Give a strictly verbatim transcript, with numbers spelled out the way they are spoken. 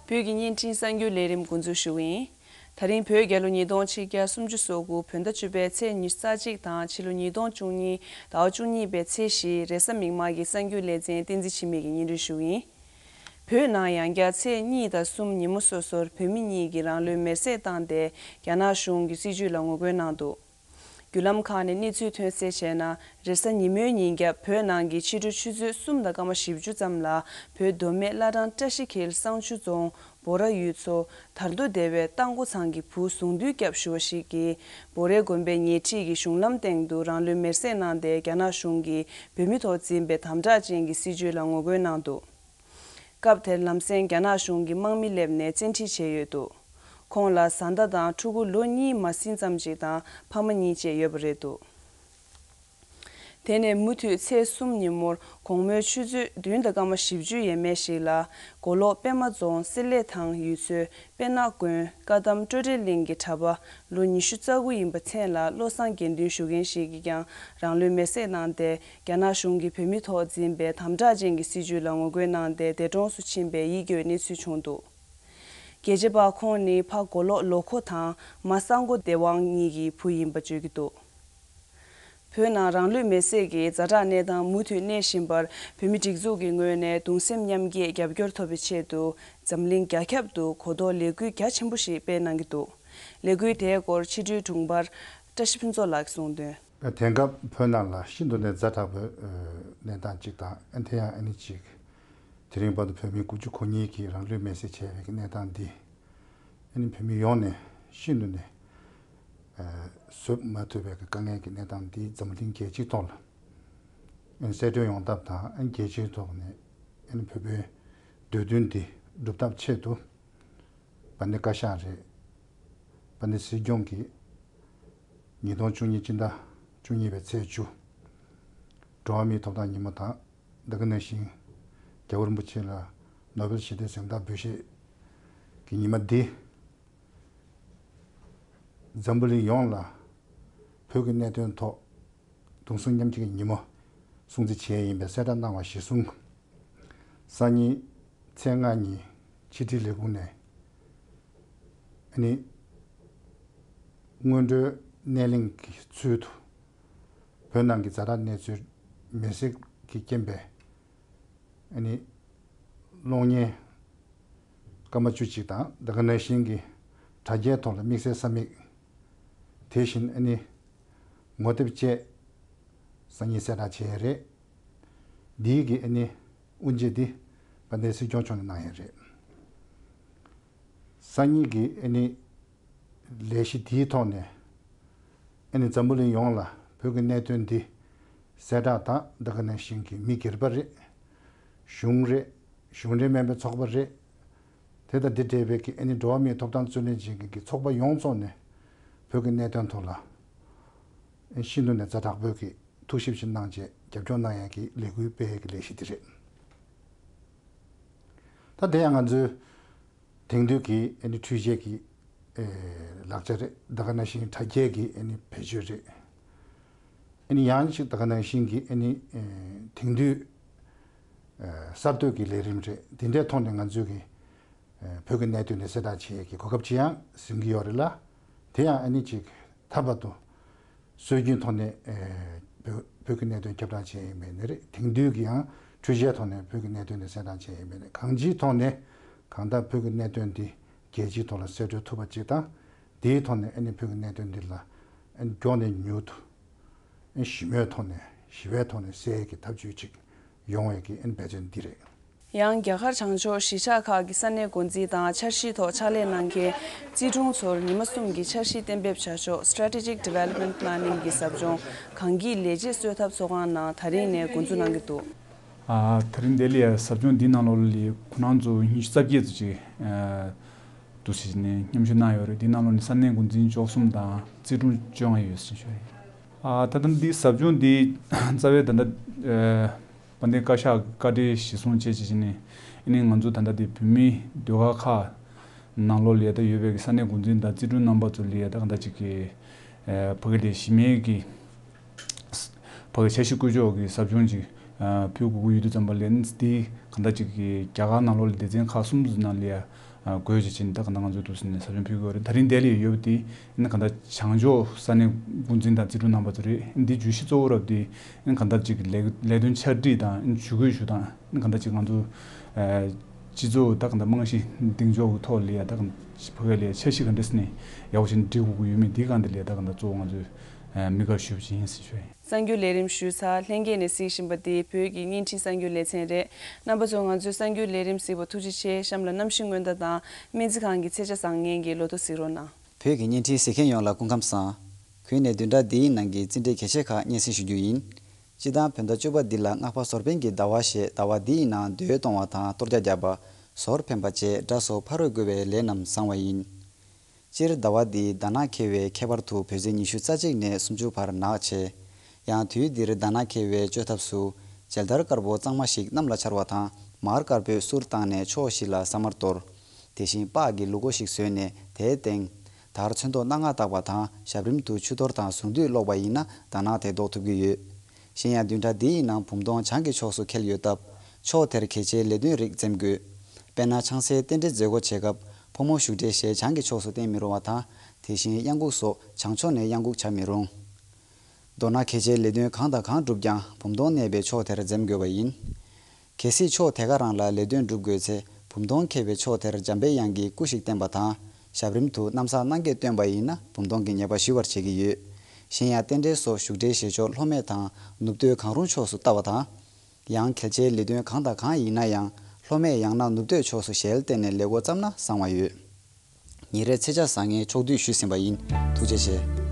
བོད་ཀྱི་བརྙན་འཕྲིན་གསར་འགྱུར་ལས་རིམ་འགོ་འཛུགས་ཞུ་གི་ཡིན། ད་རིང་བོད་རྒྱལ་ལོ་ཉིས་སྟོང་ཆིག་བརྒྱ་སུམ་ཅུ་སོ་དགུ་བོད་ཟླ་བཅུ་པའི་ཚེས་ཉི་ཤུ་རྩ་གཅིག་དང་ཕྱི་ལོ་ཉིས་སྟོང་བཅུ་གཉིས་ཟླ་བ་བཅུ་གཉིས་པའི་ཚེས་བཞི་རེས་གཟའ་མིག་དམར་གྱི་གསར་འགྱུར་ལེ་ཚན་བསྟན་འཛིན་འཆི་མེད་ཀྱིས་སྙན་སྒྲོན་ཞུ་གི་ཡིན། བོད་ནང་ཡང་བསྐྱར་ཚེས་གཉིས་དང་གསུམ་ཉིན་མོ་སོ་སོར་བོད་མི་གཉིས་ཀྱིས་རང་ལུས་མེར་སྲེག་བཏང་སྟེ་རྒྱ་ནག་གཞུང་གི་སྲིད་བྱུས་ལ་ངོ་རྒོལ་གནང་འདུག། བརྒྱུད་ལམ་ཁག་ནས་གནས་ཚུལ་ཐོན་གསལ་བྱས་ན། རེས་གཟའ་ཉིན་མོའི་ཉིན་རྒྱབ་བོད་ནང་གི་ཕྱི་དྲོ་ཆུ་ཚོད་གསུམ་དང་སྐར་མ་བཞི་བཅུ་ཙམ་ལ་བོད་མདོ་སྨད་བླ་བྲང་བཀྲ་ཤིས་འཁྱིལ་བསང་ཆུ་རྫོང་བོ་ར་ཡུལ་ཚོ་དར་མདོ་སྡེ་བའི་རྟ་མགོ་ཚང་གི་བུ་ཟུང་དུས་སྐྱབས་ཞུ་བ་ཞིག་གིས་བོ་རའི་དགོན་པའི་ཉེ་འཁྲིས་ཀྱི་གཞུང་ལམ་སྟེང་དུ་རང་ལུས་མེར་སྲེག་གནང་སྟེ་རྒྱ་ནག་གཞུང་གིས་བོད་མི་ཐོག་འཛིན་པའི་དམ་དྲག་ཅན་གྱི་སྲིད་བྱུས་ལ་ངོ་རྒོལ་གནང་འདུག། སྐབས་དེར་ལམ་སེང་རྒྱ་ནག་གཞུང་གི་དམག་མི་སླེབས་ནས་བཙན་ཁྲིད་བྱས་ཡོད་འདུག། ཁོང་ལ་བཟའ་ཟླ་དང་ཕྲུ་གུ་ལོ་གཉིས་མ་ཟིན་ཙམ་ཅིག་དང་ཕ་མ་གཉིས་བཅས་ཡོད་པ་རེད་འདུག། དེ་ནས་མུ་མཐུད་ཚེས་གསུམ་ཉིན་མོར་དགོང་མོའི་ཆུ་ཚོད་བདུན་དང་སྐར་མ་བཞི་བཅུ་ཡས་མས་ཤིག་ལ་མགོ་ལོག་པད་མ་རྫོང་གསེར་ལེ་ཐང་ཡུལ་ཚོའི་དཔལ་ནག་དགོན་བཀའ་གདམས་སྤྲོ་བྲལ་གླིང་གི་གྲྭ་པ་ལོ་ཉི་ཤུ་རྩ་དགུ་ཡིན་པ་མཚན་ལ་བློ་བཟང་དགེ་འདུན་ཞུ་མཁན་ཞིག་གིས་ཀྱང་རང་ལུས་མེར་སྲེག་གནང་སྟེ། རྒྱ་ནག་གཞུང་གིས་བོད་མི་ཐོག་འཛིན་པའི་དམ་དྲག་ཅན་གྱི་སྲིད་བྱུས་ལ་ངོ་རྒོལ་གནང་སྟེ་འདས་གྲོངས་སུ་ཕྱིན་པའི་ཡིད་སྐྱོའི་གནས་ཚུལ་བྱུང་འདུག། རྒྱལ་གཅེས་པ་ཁོང་ནི་ཕ་མགོ་ལོག་ལོ་ཁོ་དང་མ་གསང་མགོ་བདེ་དབང་གཉིས་ཀྱི་བུ་ཡིན་པ་བརྗོད་ཀྱི་འདུག། བོད་ནང་རང་ལུས་མེར་སྲེག་གི་ཛ་དྲག་གནས་སྟངས་མུ་མཐུད་གནས་བཞིན་པར། བོད་མི་སྒྲིག་འཛུགས་ཀྱི་ངོས་ནས་གདུང་སེམས་མཉམ་སྐྱེད་རྒྱབ་སྐྱོར་ཐོབ་པའི་ཆེད་དུ། འཛམ་གླིང་རྒྱ་ཁྱབ་ཏུ་གོ་རྟོགས་ལས་འགུལ་རྒྱ་ཆེན་པོ་ཞིག་སྤེལ་གནང་གི་འདུག། ལས་འགུལ་དེའི་སྐོར་ཕྱི་དྲིལ་དྲུང་འཕར་བཀྲ་ཤིས་ཕུན་ཚོགས་ལགས་ཀྱིས་གསུངས་དོན། དེང་སྐབས་བོད་ནང་ལ་ཤིན་ཏུ་ནས་ཛ་དྲག་པོའི་གནས་སྟངས་གཅིག་དང་། དེ་ཡང་ཨ་ནི་གཅིག། དེ་རིང་བར་དུ་བོད་མི་དགུ་བཅུ་གོ་གཉིས་ཀྱིས་རང་ལུས་མེར་སྲེག་བྱས་པའི་གནས་སྟངས་འདི། ཨ་ནི་བོད་མི་ཡོངས་ནས་ཤིན་ཏུ་ནས་བཟོད་མ་ཐུབ་པའི་དཀའ་ངལ་གྱི་གནས་སྟངས་འདི་འཛམ་གླིང་རྒྱལ་སྤྱིའི་ཐོག་ལ་ཨ་ནི་གསལ་སྟོན་ཡོང་ཐབས་དང་། ཨ་ནི་རྒྱལ་སྤྱིའི་ཐོག་ནས་ཨ་ནི་བོད་པའི་འདོད་འདུན་འདི་སྒྲུབ་ཐབས་ཆེད་དུ། དཔལ་ལྡན་བཀའ་ཤག་རེད། དཔལ་ལྡན་སྲིད་སྐྱོང་གིས་ཉིས་སྟོང་བཅུ་གཉིས་སྤྱི་ཟླ་བཅུ་གཉིས་པའི་ཚེས་བཅུ། འགྲོ་བ་མིའི་ཐོབ་ཐང་ཉིན་མོ་དང་། དེ་ག་ནང་བཞིན་རྒྱལ་བ་རིན་པོ་ཆེ་ལ་ནོ་བེལ་ཞི་བདེའི་གཟེངས་རྟགས་འབུལ་བཞེས་ཀྱི་ཉི་མ་འདི། འཛམ་བུ་གླིང་ཡོངས་ལ་བོད་ཀྱི་གནད་དོན་ཐོག་གདུང་སེམས་མཉམ་སྐྱེད་ཀྱི་ཉིན་མོ་སྲུང་བརྩི་བྱེད་ཡས་ཡིན་པའི་གསལ་བསྒྲགས་གནང་བ་གཞིར་བཟུང་། སང་ཉིན་ཚེས་ལྔ་ཉིན་ཕྱི་དྲིལ་ལས་ཁུངས་ནས་ཨ་ནི་སྔོན་འགྲོའི་སྣེ་ལེན་གྱི་ཚུལ་དུ། བོད་ནང་གི་ཛ་དྲག་གནས་ཚུལ་མེར་སྲེག་གི་རྐྱེན་པས་ཨ་ནི་གློག་བརྙན་སྐར་མ་བཅུ་གཅིག་དང་། དེ་ག་ནང་བཞིན་གྱི་དྲ་རྒྱའི་ཐོག་ལ་དམིགས་བསལ་ས་མིག་དེ་བཞིན་ཨ་ནི་ངོ་དེབ་བཅས་སང་ཉིན་གསལ་བསྒྲགས་བྱས་ཡོད་རེད། འདིའི་གི་ཨ་ནི་དབུ་འབྱེད་འདི་དཔལ་ལྡན་སྲིད་སྐྱོང་མཆོག་ནས་གནང་ཡོད་རེད། སང་ཉིན་གྱི་ཨ་ནི་ལས་གཞི་དེའི་ཐོག་ནས་ཨ་ནི་འཛམ་བུ་གླིང་ཡོངས་ལ་བོད་ཀྱི་གནད་དོན་འདི་གསལ་བསྒྲགས་དང་། དེ་ག་ནང་བཞིན་གྱི་མི་སྒེར་པ་རེད། གཞུང་རེད། གཞུང་འབྲེལ་མིན་པའི་ཚོགས་པ་རེད། དེ་དང་དེ་འབྲེལ་བའི་གི་ཨ་ནི་འགྲོ་བ་མིའི་ཐོབ་ཐང་རྩོད་ལེན་བྱེད་མཁན་གྱི་ཚོགས་པ་ཡོངས་རྫོགས་ནས་བོད་ཀྱི་གནད་དོན་ཐོག་ལ་ཤིན་ཏུ་ནས་ཛ་དྲག་པོའི་གི་ཐུགས་ཞིབ་ཅིག་གནང་བྱས་རྒྱབ་སྐྱོར་གནང་ཡས་ཀྱི་ལས་འགུལ་སྤེལ་ཡས་ཀྱི་ལས་གཞི་དེ་རེད། ད་དེ་ཡང་ང་ཚོའི་དེང་དུས་ཀྱི་ཨ་ནི་འཕྲུལ་ཆས་ཀྱི་ཨེ་ལག་ཆ་རེད། དེ་ག་ནང་བཞིན་དྲ་རྒྱའི་གི་ཨ་ནི་བེད་སྤྱོད་རེད། ཨ་ནི་ཡང་ཅིག་དེ་ག་ནང་བཞིན་གྱི་ཨ་ནི་ཨེ་དེང་དུས་ཨེ་གསར་གཏོད་ཀྱི་ལས་རིམ་རེད། དེ་འདྲའི་ཐོག་ནས་ང་ཚོས་ཀྱི་ཨེ་བོད་ཀྱི་གནད་དོན་དེ་གསལ་བསྒྲགས་བྱེད་ཡས་ཀྱི་གོ་སྐབས་ཅིག་ཡང་ཟིན་གྱི་ཡོད་རེད་ལ། དེ་ཡང་ཨ་ནི་ཅིག་ད་བར་དུ་སྲོལ་རྒྱུན་ཐོག་ནས་ཨེ་བོད་བོད་ཀྱི་གནད་དོན་ཁྱབ་བསྒྲགས་བྱས་ཡོད་མེད་ནི་རེད། དེང་དུས་ཀྱི་ཡང་འཕྲུལ་ཆས་ཐོག་ནས་བོད་ཀྱི་གནད་དོན་དེ་གསལ་བསྒྲགས་བྱས་ཡོད་མེད་ནི། གང་ཅིའི་ཐོག་ནས་གང་ལྟར་བོད་ཀྱི་གནད་དོན་འདི་རྒྱལ་སྤྱིའི་ཐོག་ལ་གསལ་བཀྲོལ་ཐུབ་པ་ཅིག་དང་། དེའི་ཐོག་ནས་ཨ་ནི་བོད་ཀྱི་གནད་དོན་འདི་ལ་ཨ་ནི་མགྱོགས་ནས་མྱུར་དུ་ཨ་ནི་ཞི་མོལ་ཐོག་ནས་ཞི་བའི་ཐོག་ནས་སེལ་ཡས་ཀྱི་ཐབས་བྱུས་ཅིག་ཡོང་བའི་གི་ཨ་ནི་འབད་བརྩོན་འདི་རེད། ཡང་རྒྱ་གར་བྱང་ཕྱོགས་གཞིས་ཆགས་ཁག་གི་ས་གནས་འགོ་འཛིན་དང་འཆར་གཞིའི་ཐོག་ཕྱག་ལས་གནང་མཁན་རྩིས་དྲུང་ཚོར་ཉི་མ་གསུམ་གྱི་འཆར་གཞི་གཏན་འབེབས་བྱ་ཕྱོགས་Strategic Development Planning གི་ཟབ་སྦྱོང་གངས་སྐྱིད་ལས་བྱེད་གསོལ་ཐབ་ཚོགས་ཁང་ནང་ད་རིང་ནས་འགོ་འཛུགས་གནང་གི་འདུག། ཨ། ད་རིང་འདི་ལ་ཟབ་སྦྱོང་འདིའི་ནང་ལོགས་ལ་ཁོ་རང་ཚོ་ཉི་ཤུ་རྩ་བརྒྱད་ཙམ་ཅིག་ཨ་འདུག་ཟེར་ནས་མཉམ་ཞུགས་གནང་ཡོད་རེད། འདིའི་ནང་ལོགས་ནས་ས་གནས་འགོ་འཛིན་བཅུ་གསུམ་དང་རྩིས་དྲུང་བཅོ་ལྔ་ཡོད་ཟེར་ཞུ་ཡ་ཡིན། ཨ། ད་ལྟ་འདི་ཟབ་སྦྱོང་འདི་རྩ་བའི་ད་ལྟ་ཨ་དཔལ་ལྡན་བཀའ་ཤག་གི་བཀའ་འཁྲོལ་གཞིར་བཟུང་བྱས་བྱས་བྱས་ནས། ཨ་ནི་ང་ཚོ་ད་ལྟ་འདི་བོད་མིའི་ཟློས་གར་ཁག་ནང་ལོགས་ལ་ཡ་ད་ཡོད་པའི་ས་གནས་འགོ་འཛིན་དང་རྩིས་དྲུང་རྣམ་པ་ཚོ་ལ་ཡ་ད་གང་ལྟར་ཅིག་གི་ཨ་ཕ་གི་ལས་གཞི་མེད་ཀྱི་ཕ་གི་འཆར་གཞི་བཀོད་ཕྱོགས་ཀྱི་ཟབ་སྦྱོང་ཅིག་ཨ་ཕུལ་དགོས་ཀྱི་ཡོད་དུས་ཙམ་པ་ལ། ཨ་ནི་འདི་གང་ལྟར་ཅིག་གི་རྒྱ་གར་ནང་ལོགས་ལ་སྡེ་ཚན་ཁག་གསུམ་ཙམ་ནང་ལ་ཡ་ དགོས་ཀྱི་ཕྱིན། ད་ག་ད་ང་ཚོས་འདུག་ཟེར་ནས་ཟབ་སྦྱོང་ཕུལ་དགོས་རེད། ད་རིང་འདི་ལ་ཡོད་པ་དེ་ཨ་ནི་ག་ད་བྱང་ཕྱོགས་ས་གནས་འགོ་འཛིན་དང་རྩིས་དྲུང་རྣམ་པ་ཚོ་རེད། འདི་བརྗོད་གཞི་གཙོ་བོ་རབ་དེ་ཨ་ནི་ག་ད་ཅིག་ལས་ལས་དོན་ཆ་སྒྲིག་དང་ཨ་ནི་ཇུས་འགོད་ཞུ་སྟངས། ཨ་ནི་ག་ད་ཅིག་ང་ཚོ་སྤྱི་ཚོགས་ད་ག་ད་རྨང་གཞི་གདེང་འཇོག་གི་ཐོག་ལ་ཡ་ད་ག་ད་ཕ་གི་ལ་འཆར་གཞི་ག་འདྲ་ཟེར་ནས་ཡག་པོ་ཞིག་སྒྲིག་དགོས་ཀྱི་ཡོད་མེད་འདི་ག་འདི་ལ་ད་ག་ད་གཙོ་བོ་ང་ཚོས་དམིགས་བཀར་ཞུ་བ་ཅིག་ཡིན་ཟེར་ཞུ་ཡ་ཡིན། གསར་འགྱུར་ལས་རིམ་ཞུས་ཚར། ལྷན་རྒྱས་ནས་གཟིགས་བཞིན་པ་འདི་བོད་ཀྱི་བརྙན་འཕྲིན་གསར་འགྱུར་ལེ་ཚན་རེད། རྣམ་པ་ཚོ་ང་ཚོའི་གསར་འགྱུར་ལས་རིམ་གཟིགས་པར་ཐུགས་རྗེ་ཆེ། གཤམ་ལ་གནམ་གཤིས་སྔོན་བརྡ་དང་སྨན་རྩིས་ཁང་གི་ཚེས་ཆ་བཟང་ངན་གྱི་ལོ་ཐོ་གཟིགས་རོགས་གནང་། བོད་ཀྱི་བརྙན་འཕྲིན་གཟིགས་མཁན་ཡོངས་ལ་སྐུ་ཁམས་བཟང་། གུས་ནས་བདུན་ཕྲག་འདིའི་ནང་གི་རྩིས་འབྲས་གལ་ཆེ་ཁག་སྙན་སེང་ཞུ་རྒྱུ་ཡིན། སྤྱི་བཏང་བོད་ཟླ་བཅུ་པ་འདི་ལ་སྔགས་པ་ཟོར་ཕེན་གྱི་ཟླ་བ་ཞེས་ཟླ་བ་འདིའི་ནང་མདོས་གཏོང་བ་དང་གཏོར་རྒྱག་བརྒྱབ་པ། ཟོར་འཕེན་པ་བཅས་དགྲ་སོགས་ཕ་རོལ་རྒོལ་བའི་ལས་རྣམས་བཟང་བ་ཡིན། སྤྱིར་ཟླ་བ་འདིའི་ཟླ་ནག་འཁེལ་བས་ཁྱད་པར་དུ་བོད་ཚེས་ཉི་ཤུ་རྩ་གཅིག་ནས་སུམ་ཅུ་བར་ནག་ཆེ། ཡང་དུས་འདིར་ཟླ་ནག་འཁེལ་བའི་བཅོས་ཐབས་སུ། མཇལ་དར་དཀར་པོ་གཙང་མ་ཞིག་གནམ་ལ་འཕྱར་བ་དང་། མར་དཀར་པོས་གསུར་བཏང་ནས་ཕྱོགས་བཞི་ལ་ས་དམར་གཏོར། དེ་བཞིན་པགས་ཀྱི་ལུག་མགོ་ཞིག་བཟོས་ནས་དེའི་སྟེང་། དར་ཚོན་མདོག་སྣ་ལྔ་བཏགས་པ་དང་ཞབས་རིམ་དུ་ཆུ་གཏོར་དང་གཟུངས་འདུས་ཀློག་པ་ཡིན་ན་ཟླ་ནག་དེ་ཟློག་ཐུབ་ཀྱི་ཡོད། གཞན་ཡང་བདུན་ཕྲག་འདིའི་ནང་བུམ་སྟོང་བྱང་གི་ཕྱོགས་སུ་འཁེལ་ཡོད་སྟབས། ཕྱོགས་དེར་གལ་ཆེའི་ལས་དོན་རིགས་འཛེམ་དགོས། དཔེར་ན་ཆང་སའི་རྟེན་འབྲེལ་མཛད་སྒོ་བྱེད་སྐབས་ཕོ་མོ་བཞུགས་གྲལ་ཞལ་བྱང་གི་ཕྱོགས་སུ་བསྟན་མི་རུང་བ་དང་། དེ་བཞིན་གཡང་འགུགས་སོགས་བྱང་ཕྱོགས་ནས་གཡང་འགུགས་བྱ་མི་རུང་། མདོར་ན་གལ་ཆེའི་ལས་དོན་གང་དང་གང་བསྒྲུབས་ཀྱང་བུམ་སྟོང་གནས་པའི་ཕྱོགས་དེར་འཛེམ་དགོས་པ་ཡིན། གལ་སྲིད་ཕྱོགས་དེ་ག་རང་ལ་ལས་དོན་སྒྲུབ་དགོས་ཚེ་བུམ་སྟོང་འཁེལ་བའི་ཕྱོགས་དེར་འཇམ་པའི་དབྱངས་ཀྱི་སྐུ་ཞིག་བསྟན་པ་དང་། ཞབས་རིམ་དུ་གནམ་ས་སྣང་བརྒྱད་བཏོན་པ་ཡིན་ན་བུམ་སྟོང་གི་ཉེས་པ་ཞི་བར་བྱེད་ཀྱི་ཡོད། གཞན་ཡང་རྟེན་འབྲེལ་སོགས་བཞུགས་གྲལ་བཞེས་ཕྱོགས་ལྷོ་སྨད་དང་ནུབ་སྟོད་གང་རུང་ཕྱོགས་སུ་བལྟ་བ་དང་། ཡང་གལ་ཆེའི་ལས་དོན་གང་དང་གང་ཡིན་ན་ཡང་ལྷོ་སྨད་ཡང་ན་ནུབ་སྟོད་ཕྱོགས་སུ་ཞལ་བསྟན་ནས་ལས་འགོ་བརྩམས་ན་བཟང་བ་ཡོད། ཉིན་རེའི་ཚེས་ཆ་བཟང་ངན་ཕྱོགས་བསྡུས་ཞུས་ཟིན་པ་ཡིན། ཐུགས་རྗེ་ཆེ།